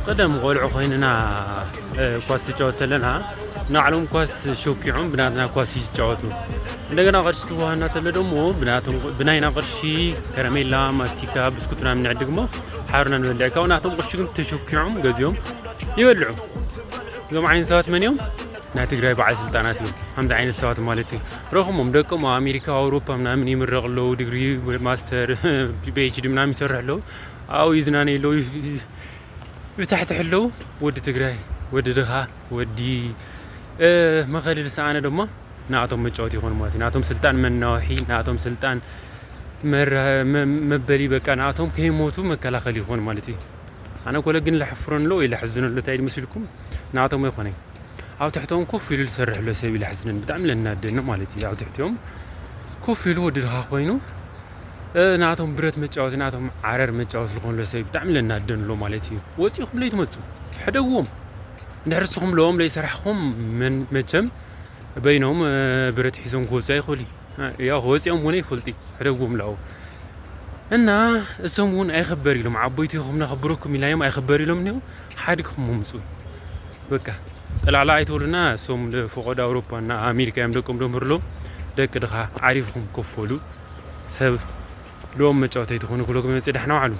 ቀደም ቆልዑ ኮይንና ኳስ ትጫወት ተለና ንዓሎም ኳስ ሸኪዖም ብናትና ኳስ ይጫወቱ። እንደገና ቅርሺ ትዋሃና ተለ ደሞ ብናይና ቅርሺ ከረሜላ፣ ማስቲካ፣ ብስኩት ምናምን ንዕድግ እሞ ሓሩና ንበልዕ። ካብኡ ናቶም ቅርሺ ግን ተሸኪዖም ገዚኦም ይበልዑ። እዞም ዓይነት ሰባት መን እዮም? ናይ ትግራይ በዓል ስልጣናት እዮም። ከምዚ ዓይነት ሰባት ማለት እዩ። ረኹሞም ደቆም ኣብ ኣሜሪካ፣ ኣውሮፓ ምናምን ይምረቕ ኣለዉ። ዲግሪ፣ ማስተር፣ ፒኤችዲ ምናምን ይሰርሕ ኣለዉ። ኣብኡ ይዝናነዩ ኣለዉ። ብታሕቲ ሕለው ወዲ ትግራይ፣ ወዲ ድኻ፣ ወዲ መኸሊ ዝሰኣነ ድማ ናቶም መጫወቲ ይኾኑ ማለት እዩ። ናቶም ስልጣን መናወሒ፣ ናቶም ስልጣን መበሊ፣ በቃ ናቶም ከይሞቱ መከላኸሊ ይኾኑ ማለት እዩ። ኣነ ኮለ ግን ለሕፍረን ኣሎ ወይ ለሕዝነ ኣሎ እንታይ መስልኩም? ናቶም ኣይኮነይ። ኣብ ትሕቶም ኮፍ ኢሉ ዝሰርሕ ኣሎ ሰብ ኢለ ሕዝነን ብጣዕሚ ለናደኒ ማለት እዩ። ኣብ ትሕቲኦም ኮፍ ኢሉ ወዲ ድኻ ኮይኑ ናቶም ብረት መጫወቲ ናቶም ዓረር መጫወቲ ዝኾኑ ሰብ ብጣዕሚ ለናደን ኣሎ ማለት እዩ። ወፂኹም ለይትመፁ ሕደዎም። እንድሕር ንስኹም ለዎም ለይሰራሕኹም መቸም በይኖም ብረት ሒዞም ክወፁ ኣይኽእሉ። ያው ክወፂኦም እውን ይፈልጡ። ሕደዎም ላው እና እሶም እውን ኣይኽበር ኢሎም ዓቦይቲ ኹም ነኽብረኩም ኢላዮም ኣይኽበር ኢሎም እኒኦ ሓዲግኹም ምምፁ። በቃ ጠላዕላ ኣይትበሉና። እሶም ፈቆዶ ኣውሮፓ እና ኣሜሪካ እዮም ደቆም ደምህርሎም። ደቂ ድኻ ዓሪፍኹም ከፈሉ ሰብ ሎም መጫወተይቲ ኾኑ ክብለኩም ይመፅእ። ዳሕና ዋዕሉ።